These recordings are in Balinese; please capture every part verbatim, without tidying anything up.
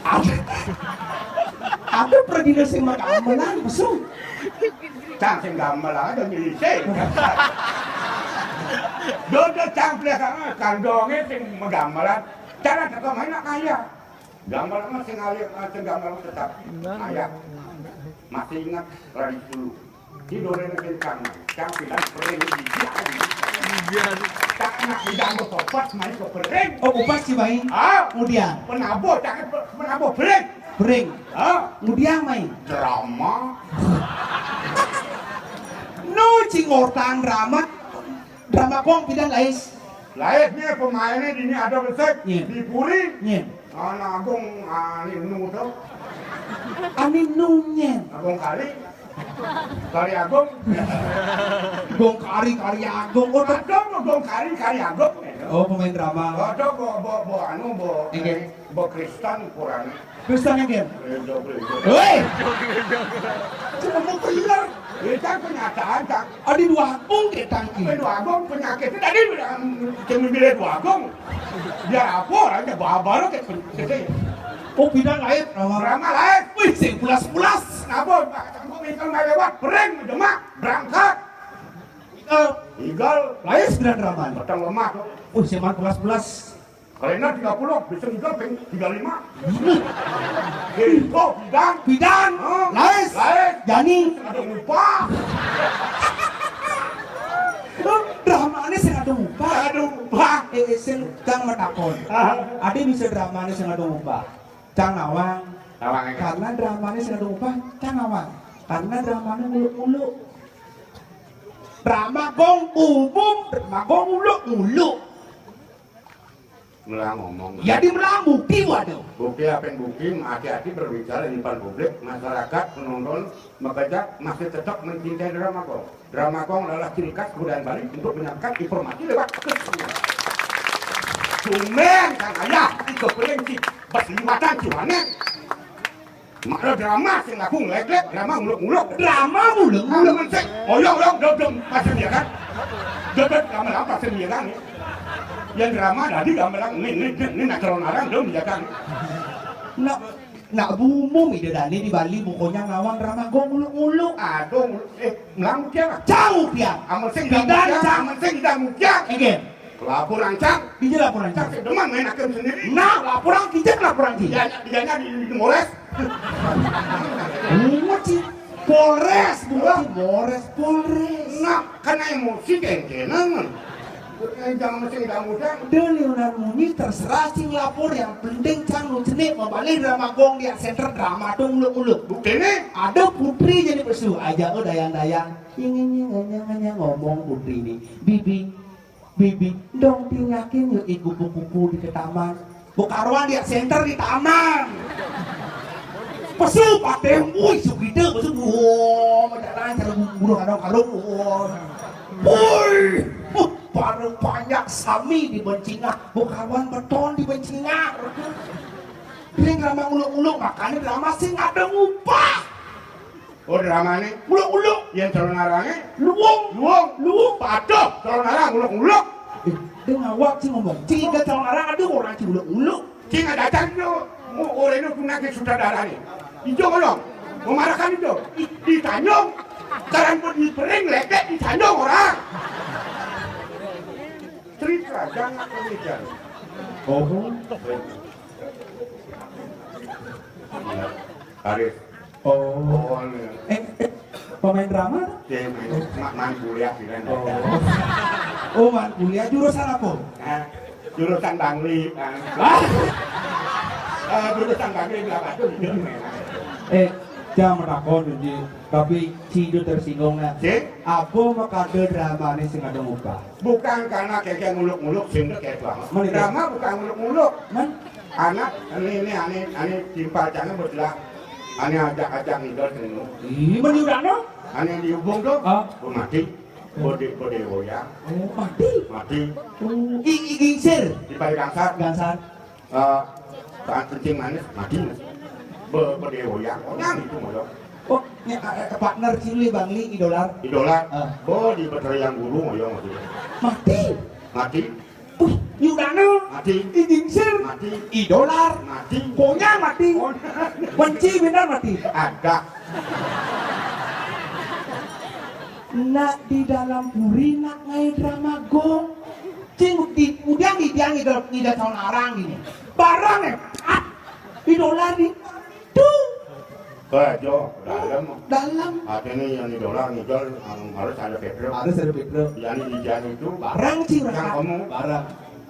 Ada, ada pradina sing magamelan, pesu. Cang sing gamelan aja nyelisih. Dodo cang pelihara kandonge sing magamelan. Cara teko main nak kaya. Gamelan mah sing alit, sing gamelan tetap kaya. Masih ingat lagi dulu. Tidurnya kencang, cang pindah bering di dia. Iya. Cang nak pindah mau topat, main ke bering. Oh, upas sih, Bang. Ah, kemudian penabo, cang penabo bering. Bering. Ah, kemudian main drama. Nu cingortan drama. Drama kong pindah lais. Lais nih pemainnya di ini ada besar. Iya. Di Puri. Iya. Anak Agung, ah, ini nu tuh. Ani nu nyen. Agung Kari. Kari Agung. Gong Kari, Kari Agung. Oh, Agung, Agung Kari, Kari Agung. Oh, pemain drama. Aduh, bo, bo, bo, anu, bo. Inggih. Bo Kristen kurang. Kristen inggih. Gereja, gereja. Woi. Cuma mau bener. Ini kan kenyataan, kan. Ada dua agung ke tangki. Ada dua agung penyakit. Tadi bilang, cuma bilang dua agung. Biar apa orang baru ke penyakit. Oh, bidang lain. Drama lain. Wih, sing pulas-pulas. Kenapa? Aku mikir nggak lewat. Bering, demak, berangkat. Igal. Igal. Lain sembilan drama. Petang lemah tuh. Wih, seman pulas-pulas. Kalender tiga puluh, bisa igal ping tiga lima. Itu bidang. Bidang. Hah? Lain. Lain. Jani. Ada lupa. Drama ini sing ada lupa. Ada lupa. Eh, eh, sing kang matakon. Ah. Ada bisa drama ini sing ada lupa. Cang nawang. Nawang, ya. Karena drama ini sing ada upah, cang nawang. Karena drama ini muluk-muluk. Drama gong umum, drama gong muluk-muluk. Melah ngomong. Ya, di melah bukti, waduh. Bukti apa yang bukti? Hati-hati berbicara di depan publik, masyarakat, penonton, makanya masih tetap mencintai drama gong. Drama gong adalah ciri khas kebudayaan Bali untuk menyampaikan informasi lewat kesenian. Cuman kan ayah, itu prinsip. Bas liwatan cuman. Makna drama sing laku ngelek-lek, drama nguluk-nguluk. Drama nguluk-nguluk. Nguluk sing. Oyong-oyong, dom-dom, pasir dia kan. Dom-dom, gamelan pasir dia kan. Yang drama tadi gamelan, ini, ini, ini, ini nak calon orang, dom dia kan. Nak, nak bumum ida dani di Bali, pokoknya ngawang drama gong nguluk-nguluk. Aduh, nguluk, eh, melang dia lah. Jauh dia. Amun sing Bidan, mukiang, cang. Amun sing dah mukiang. Again. Laporan cang. Dia laporan cang. Cang, demen main hakim sendiri. Nah, laporan kijak, laporan kijak. Dia, dia di, di Mores. Bungut sih. Polres, bungut sih. Mores, Polres. Nah, kan emosi kengkenan. Eh, jangan mesti mudah-mudah. Dia liunan munyi terserah sing lapor, yang penting cang nu cenik membalik drama gong dia center drama dong muluk-muluk. Buktinya? Ada putri jadi pesu aja, oh, dayang-dayang. Ingin ngomong putri ini. Bibi, Bibi, dong tingakin yuk, eh, kupu-kupu di taman. Bukaruan dia center di taman. Pesu patem, wih, sugide, pesu, wow, mendalan cara burung kadang kalung, wow. Woi, huh, baru banyak sami di bencingah, bukaruan beton di bencingah. Ini drama uluk-uluk, makanya drama sing ada ngupah. Oh, dramane? Uluk-uluk. Yen calon arange? Luwung. Luwung. Luwung. Paduh, calon arang uluk-uluk. Eh, dia ngawak sih ngomong. Cing, calon arang ada orang sih uluk-uluk. Cing ada acan itu. Mu oreno punake sutradarane. Ijo ngolong. Memarahkan itu. Di, di Tanjung. Karan pun di Pering, lekek di Tanjung orang. Cerita, jangan pemikiran. Oh. Arif. Oh. Oh, iya. Eh, eh, pemain drama? Ya, main, ma-, main kuliah di kan. Oh. Oh, main kuliah. Jurusan apa? Nah, jurusan Bangli, kan. Ah? Eh, jurusan Bangli, berapa tuh? Eh, jangan menakon, Ji. Tapi Cido tersinggung, nah. Sih? Apa makada drama ini sing ada ngubah? Bukan karena keke nguluk-nguluk, sing kayak banget. Mana itu? Drama bukan nguluk-nguluk. Nah? Anak, ini, ini, ane, ane timpal jangan bergerak. Ane ajak-ajak ngidol sing nu. Ih, meni udah no? Ane yang dihubung tuh, ah, mati. Bode, bode woyang. Oh, mati. Mati. Oh, i, i, gingsir. Di balik gangsar. Gangsar. Eh, tangan kencing manis, mati. Be, bode woyang. Oh, yang itu, moyo. Oh, ya, eh, eh, partner Cili Bangli, idolar. Idolar. Ah. Bo, di Betara Yang Guru, moyo, mati. Mati. Mati. Uh, nyudana. Mati. I gingsir. Mati. I dolar. Mati. Konyang mati. Konyang. Benci benar mati. Ada. Nak di dalam puri nak ngai drama gong. Cing di udah di dia ngidol ngidol tahun arang ini. Barang ya. Ah, di dolar di. Tuh. Ke jo dalam. Dalam. Artinya yang di dolar ngidol, em, harus ada petrol. Harus ada petrol. Yang di jalan itu. Barang cing. Yang kamu. Barang.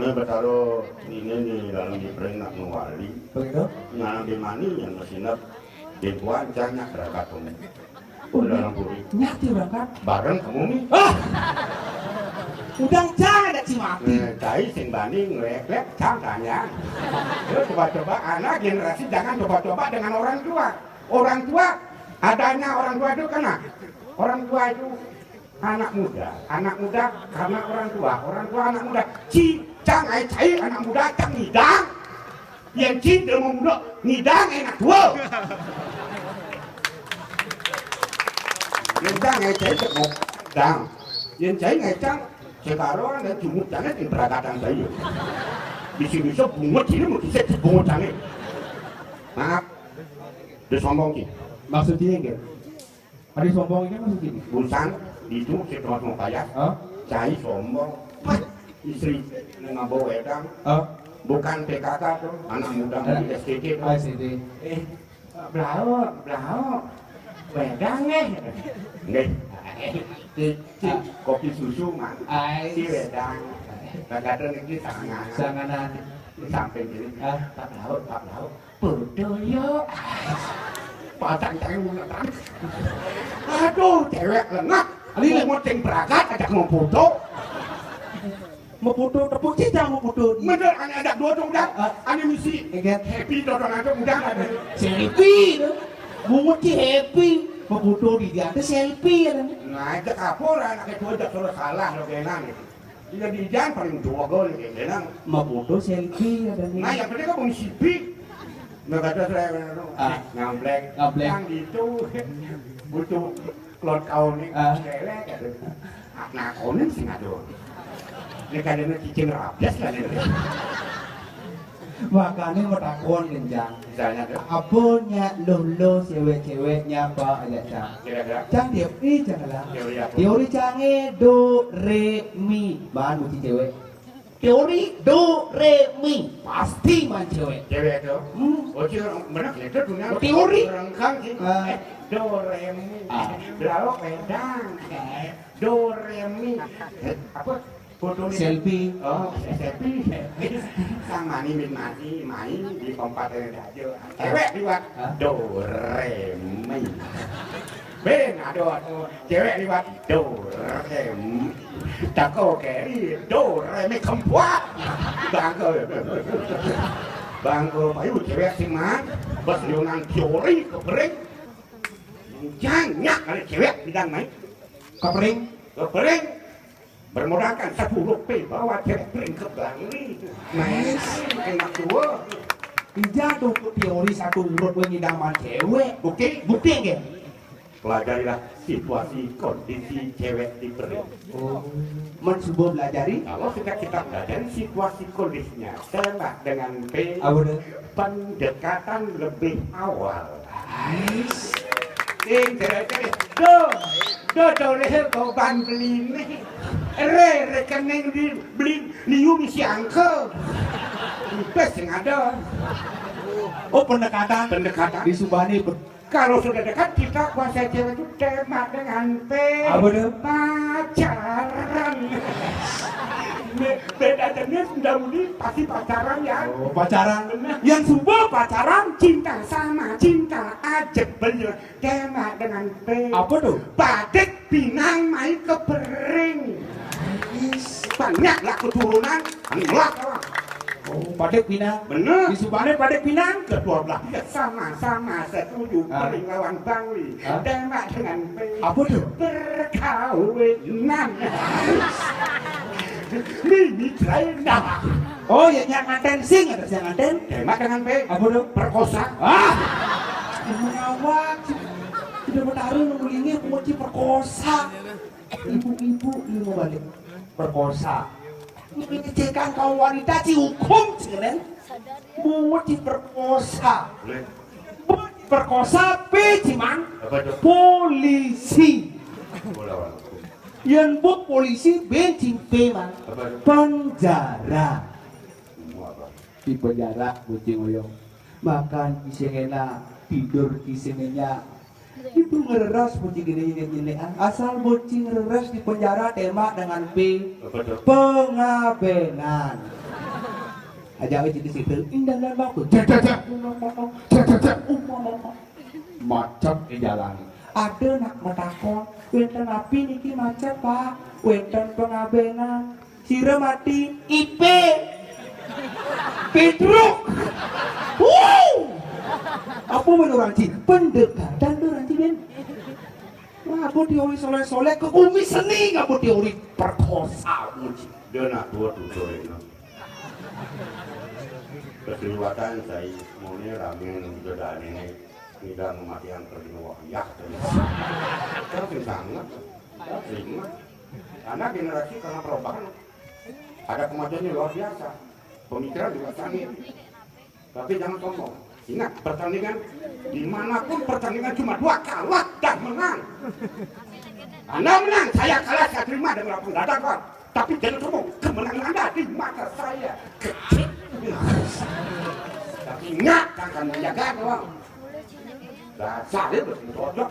Ini betaro ini di dalam di pering nak nuwali. Begitu? Nah, di mana yang mesinnya? Di buan jangan berangkat kamu. Oh, dalam puri. Nyati berangkat. Bareng kamu nih. Ah! Udang jangan ada cimati. Eh, tai sing banding, lek, lek, jangan tanya. Lu coba-coba, anak generasi jangan coba-coba dengan orang tua. Orang tua, adanya orang tua itu kena. Orang tua itu anak muda, anak muda karena orang tua, orang tua anak muda. Ci, cang ai cai anak muda cang ngidang. Yang ci dia mau muda ngidang enak tua. Yang cang ai cai cek mau ngidang. Yang cai ngai cang sekarang dan jumut jangan yang beragatan saya. Bisa-bisa bungut sini mau bisa bungut jangan. Maaf, dia sombong ki. Maksudnya enggak? Ada sombong ini maksud ini? Busan, itu si Thomas mau payah. Hah? Cai sombong. Istri nang ngabo wedang. Hah? Bukan P K K tuh, anak muda di S T T tuh. Ah, S T T. Eh, belao, belao. Wedang eh. Nggih. Ci, ci, kopi susu mah. Ai. Ci wedang. Kadang iki tangan. Sanganan. Samping ini. Ah. Pak Laut, Pak Laut. Bodoh yo. Pasang cewek ulekan. Aduh, cewek lengah. Ini mau ceng berangkat ajak mau foto. Mau foto tepuk cidang mau foto. Bener, ane ajak dua dong, udah. Ah. Ane misi. Enggak. Happy dodong aja udah ada. Selfie. Bungut ci happy. Mau foto di dia ada selfie ya. Nah, itu kapur anaknya dua ajak salah salah lo kena gitu. Iya di jalan paling dua gol gitu, enak. Mau foto selfie ya dan. Nah, yang penting kan mau sipi. Nggak ada saya, ah, ngamblek. Ngamblek. Yang itu butuh klot kau nih, ah, cewek gitu. Nah, konin sih ngadu. Ini kadang cicing rabies lah nih. Makanya mau takon, Jang. Misalnya tuh. Apa nya lho lho cewek-cewek nya apa aja, Jang? Kira-kira. Jang, teori, Jang lah. Teori apa? Teori Jang eh, do, re, mi. Bahan muji cewek. Teori do, re, mi. Pasti man cewek. Cewek itu? Hmm. Oh, cewek benar ya, itu dunia. Oh, teori. Orang kan sih. Ah. Eh, do, re, mi. Ah. Belawak wedang. Eh, do, re, mi. Eh, apa? Foto ini. Selfie. Oh, selfie. Sang mani min mati, main di tempat yang ada aja. Cewek liwat. Hah? Do, re, mi. Ben, aduh, aduh. Cewek liwat. Do, re, mi. Tako keri. Do, re, mi, kempuat. Bangke. Bangke, payu cewek sing man. Bos liunan teori kepering. Janyak kali cewek bidang main. Kepering. Kepering. Bermodalkan satu huruf P, bawa cewek bring ke Bali. Nice. Enak tua. Ija tuh teori satu huruf gue ngidaman cewek. Bukti? Bukti nggak? Pelajarilah situasi kondisi cewek di Bering. Oh. Men subuh belajari? Kalau sudah kita pelajari situasi kondisinya, tembak dengan P, apa tuh? Pendekatan lebih awal. Nice. Sing cewek-cewek, do, do, do, leher kau ban beli nih. Re, rekening di beli liu misi angkel. Bes yang ada. Oh, pendekatan. Pendekatan. Di Subani pen- Kalau sudah dekat kita kuasai cewek itu tembak dengan P. Apa tuh? Pacaran. Be- Beda jenis, mudah-mudi pasti pacaran ya. Oh, pacaran. Benar. Yang subuh pacaran. Cinta sama cinta aja bener. Tembak dengan P. Apa tuh? Padik pinang main ke Bering. Yes. Banyak lah keturunan. Ngelak orang. Oh, Padek Pinang. Bener. Di Subane Padek Pinang. Kedua belah pihak sama-sama setuju. Ah. Bering lawan Bangli. Ah. Tembak dengan P. Apa tuh? Perkawinan. Mimi Traina. Oh, ya, yang nganten sing, ada yang nganten. Tembak dengan P. Apa tuh? Perkosa. Ah. Mengawak. Sudah bertaruh nunggulinnya, kunci perkosa. Ibu-ibu, lu mau balik. Perkosa. Melecehkan kaum wanita, ci hukum, ci ngenen. Bungut diperkosa. Bungut diperkosa, pe, ci man? Apa itu? Polisi. Bola, bola. Yen buk polisi, ben ci pe, man? Apa itu? Penjara. Mau apa? Di penjara, kucing oyong. Makan ki sing enak, tidur ki sing nyenyak. Itu ngereres bocing gini nyenek-nyenekan. Asal bocing ngereres di penjara, tema dengan P. Apa tuh? Pengabenan. Aja wis di situ. Indah dan bagus. Cek, cek, cek. Umum, umum, umum. Cek, cek, cek. Umum, umum. Macet di jalan. Ada nak metakon, wenten api niki macet, Pak? Wenten pengabenan. Sira mati I P. Pedruk. Wow. Apa men orang ci? Pendekatan tu orang ci, Ben. Wah, aku teori soleh-soleh ke bumi seni, aku teori perkosa, uji. Dia nak buat tu sore ni. Keseliwatan saya, semuanya ramen, udah dah ni. Tidak mematikan pergi wayah. Tapi sangat. Terima. Karena generasi karena perubahan ada kemajuannya luar biasa. Pemikiran juga canggih. Tapi jangan sombong. Ingat, pertandingan dimanapun pertandingan cuma dua, kalah dan menang. Anda menang, saya kalah, saya terima dengan lapang dada, kawan. Tapi jangan sombong, kemenangan Anda di mata saya kecil. Tapi ingat, akan menjaga, kawan. Dasar itu cocok.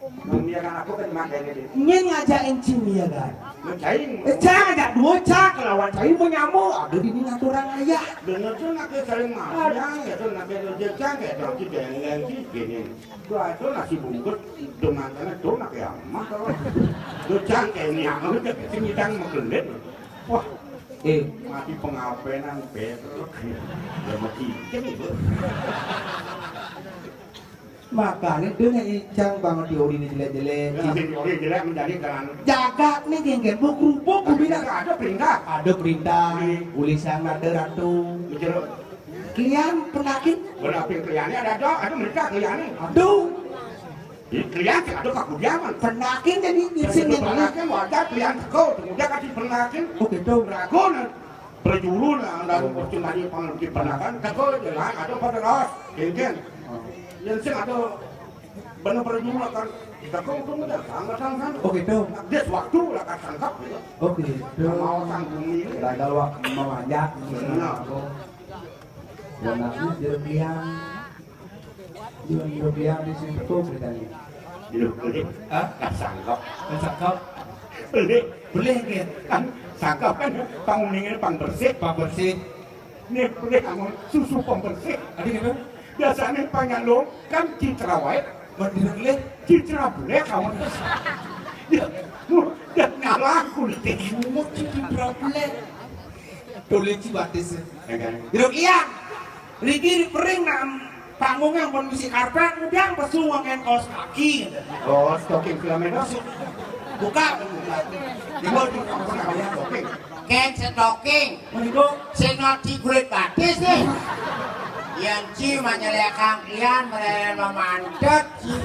Memiakan aku kan makanya dia. Nyen ngajak enci miakan. Mecahin. Eh, cang ajak dua cang kelawan cai menyamuk. Ada di ngatur orang ayah. Bener tuh nak saling makan ya tuh nak kerja cang kayak dong ci dengeng ci gini. Gua itu nasi bungkus dengan sana tuh nak ya mah kalau. Tuh cang kayak ini aku udah sini cang mau kelit. Wah, eh, mati pengapenan betul. Ya mati ceng itu. Makanya dia nih icang banget teori ini jelek-jelek. Yang teori jelek menjadi jalan. Jaga nih geng-geng buk rubuk. Tapi bumi nak ada perintah. Ada perintah. Iya. Uli sang ada ratu. Betul. Klian penakin. Berapa kliannya ada dong? Ada mereka kliannya. Aduh. Di klian sih ada kakudiaman. Penakin jadi sing penakin wajar klian teko. Kemudian kasih penakin. Oh gitu. Ragu nah. Prajuru nah, dan cuma di pang-, di penakan, teko jalan, ada pada ras, geng-geng. Yang sing ada bener prajuru kan, teko untung udah, sama, sama, sama. Oh gitu. Dia sewaktu lah kan tangkap gitu. Oh gitu. Mau sang bumi ini. Gagal wak memanjat. Benar. Dan aku jadi yang Yun, Rupiah di situ tuh ceritanya. Hidup beli. Hah? Nah, sangkep. Nah, sangkep. Beli. Beli, gitu. Kan sangkep kan pang mendingan pang bersih. Pang bersih. Nih, beli kamu susu pembersih. Tadi gitu. Biasanya pang nyalung kan citra wae. Mending beli. Citra beli kamu. Ya, mu-, ya ngalah kulit. Mu citra beli. Tulis ci batis. Enggak. Hidup iya. Riki pering nang panggung yang pun misi karpet, udah pesu wangen kaos kaki. Oh, stocking filamentos. Buka, buka. Di bawah di kaos kaki, stocking. Ken stocking. Meniku. Sing noti kulit batis nih. Yang ci menyelekang ian, melelen memandet, ci.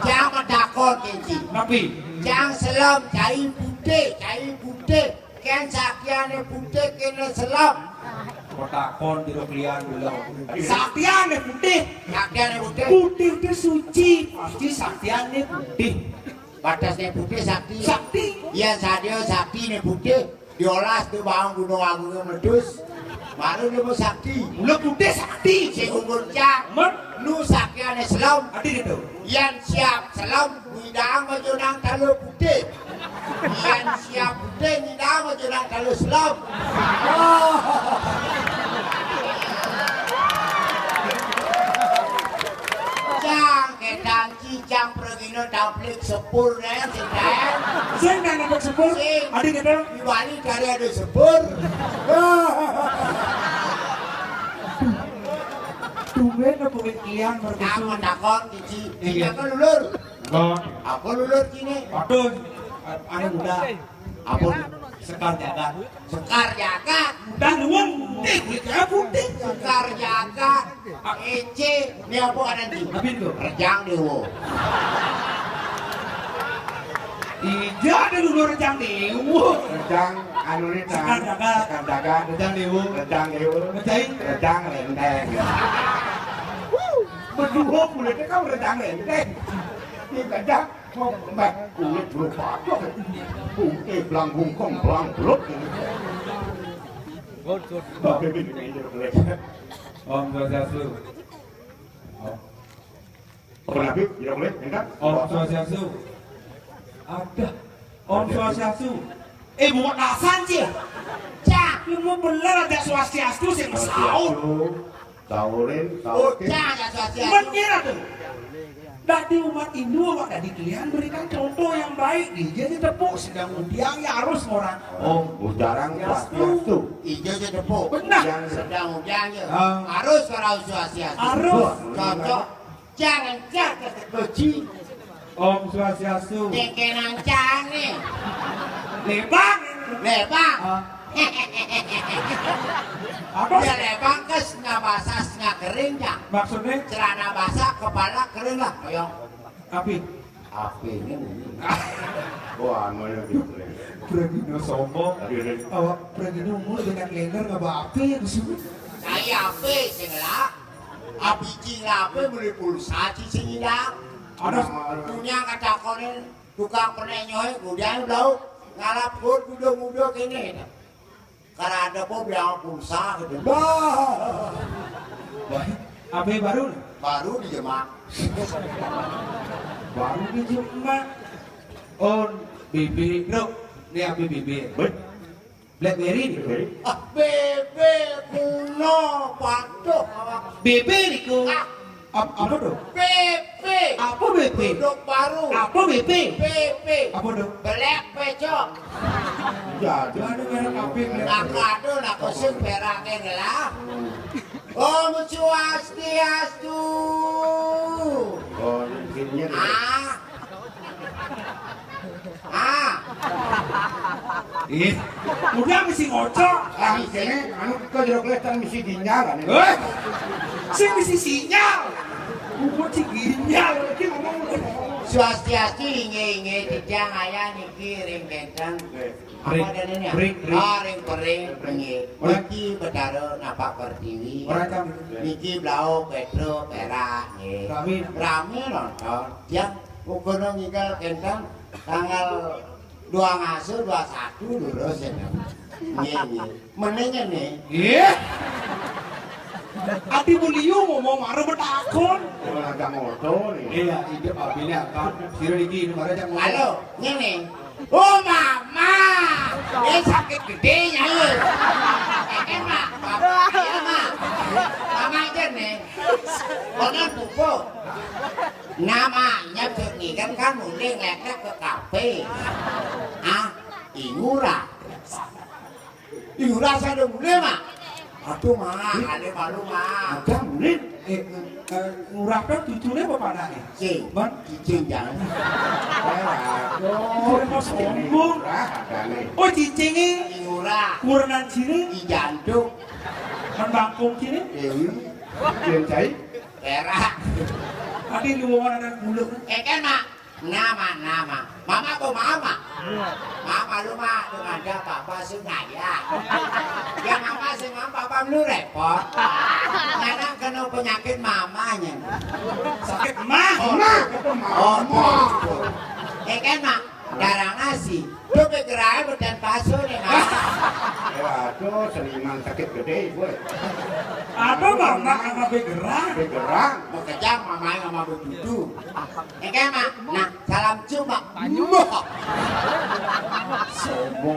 Jangan medakon, ci. Tapi? Jangan selem, cai putih, cai putih. Ken saktiane putih kene selem. Petakon jero klian dulu. Saktiane putih. Saktiane putih. Putih itu suci, pasti saktiane putih. Batasnya putih sakti. Sakti. Iya, sadia saktine putih. Diolas tuh bawang Gunung Agung meletus. Baru dia mau sakti. Mula putih sakti. Sing guncang. Men. Nu saktiane selem. Ati gitu. Yan siap selem. Ngidang aja nang talo putih. Yen siap putih ngidang aja nang talo selem. Cang, kedang cicang pergino tablik sepur, nen, sing, nen. Sing, nen, tablik sepur. Sing. Adi gitu. Di Bali dari ada sepur. Tumben aku mikir yang berkesan. Kamu takon, Cici. Iya. Iya, kan lulur. Enggak. Apa lulur kini? Waduh, anu muda. Apa? Sekar Jagat. Sekar Jagat. Muda nuwun putih, kulit saya putih. Sekar Jagat. Ece, ini apa ada di? Apa itu? Rejang Dewa. Iya, ada dulu Rejang Dewa. Rejang. Anu ne, Sekar Dagang. Sekar Dagang. Rejang Dewa. Rejang Dewa. Rejang. Rejang Lenteng. Berdua kulitnya kau Rejang Lenteng. Ini Rejang. Mbak, kulit berupa apa? Putih, belang bungkong, belang belut. Good, good. Mbak Bebe ini. Om Swastiastu. Om. Apa nabi? Tidak boleh, enggak? Om Swastiastu. Ada. Om Swastiastu. Eh, buat nasan sih. Cak, lu mau bener ada Swastiastu sih, Swastiastu. Saurin, oh, Saurin. Cak, ada Swastiastu. Bener tuh. Dadi umat Hindu awak dadi kalian berikan contoh yang baik. Ija aja tepuk, sedang udiang ya harus orang. Om, bujarang Swastiastu. Ija aja tepuk. Benar. Yang sedang udiang ya. Ah. Harus orang Swastiastu. Harus. Cocok. Jangan jaga keji. Om Swastiastu. Tekenan cange. Lebang. Lebang. Ah. Apa? Ya lebang ke setengah basah setengah kering ya. Maksudnya? Celana basah, kepala kering lah. Ayo. Api. Api ini bunyi. Wah, anu ya gitu. Pragino sombong. Aduh, aduh. Awak Pragino umur dengan lender nggak bawa api ya di sini. Saya api, sing lah. Api cing lah, api beli pulsa, cing sing hilang. Ada. Punya kata konen tukang pernah nyoy, kemudian blau ngalap hut muda-muda kene. Karena ada po bilang pulsa gitu. Bah. Wah, ape baru? Baru di Jemak. Baru di Jemak. Oh, B B, bro. Ini ape B B? Blackberry nih. Ah, B B kuno, paduh, awak. B B niku. Ah. Ap-, apa tuh? P P. Apa B P? Produk baru. Apa B P? P P. Apa tuh? Belek pecok. Ya, aduh, aduh, merek apa, Black? Nak ado, nak kosong, perangin lah. Om Swastiastu. Oh, ini Ah. Ih, udah mesti ngocok. Ah, kene anu kita jero kelihatan mesti ginjal kan. Heh. Sing mesti sinyal. Buat si ginjal iki ngomong. Swastiastu, inggih, inggih, titiang ayah niki ring benteng. Apa ring, adanya? Ring, ring. Ah, ring pering, inggih. Ora. Niki Betara Napak Pertiwi. Ora, Cang. Niki Blau Petro Perak, nggih. Rami. Rami nonton. Ya, ukurno ngigal kentang tanggal dua ngaso, dua satu lurus ya. Nggih, nggih. Menenge nih. Nggih. Ati muliu mau, mau mara betakon. Ora ada moto nih. Iya, hidup abine apa? Sira iki ini mara cak moto. Halo, ngene. Oh, Mama. Eh, sakit gedenya, lu. Eh, Mak, Mama, iya, Mak. Mama aja nih. Ono pupuk. Namanya Beni kan, kan mulai ngekek ke kafe. Ah, Ingura. Ingura saya udah mulai, Mak. Aduh, Mak, ada malu, Mak. Ada mulai. Eh, eh, ngurah kan cucune apa anake? Cing. Ban? Cicing, jangan. Aduh, sombong. Ngurah ada nih. Oh, cicinge. Ingura. Kurenan sini. Di jantung. Kan bangkung sini. Dewi. Yang cai. Perak. Ati luwungan anak buluk. Eh, kan, Mak? Nama, nama. Mama apa mama? Mama lu, Mak, lu ada apa-apa sih ngaya. Ya, mama sih, mama, papa lu repot. Anak kena penyakit mamanya. Sakit mah. Oh, Mak. Oh, Mak. Eh, kan, Mak? Darah nasi. Lu pikir aja badan pasu nih, Mak. Waduh, seniman sakit gede, gue. Apa mama sama begerang? Begerang. Mau kejang mama sama bedudu. Engke, Mak. Nah, salam cium, Mak. Mbah. Sombong.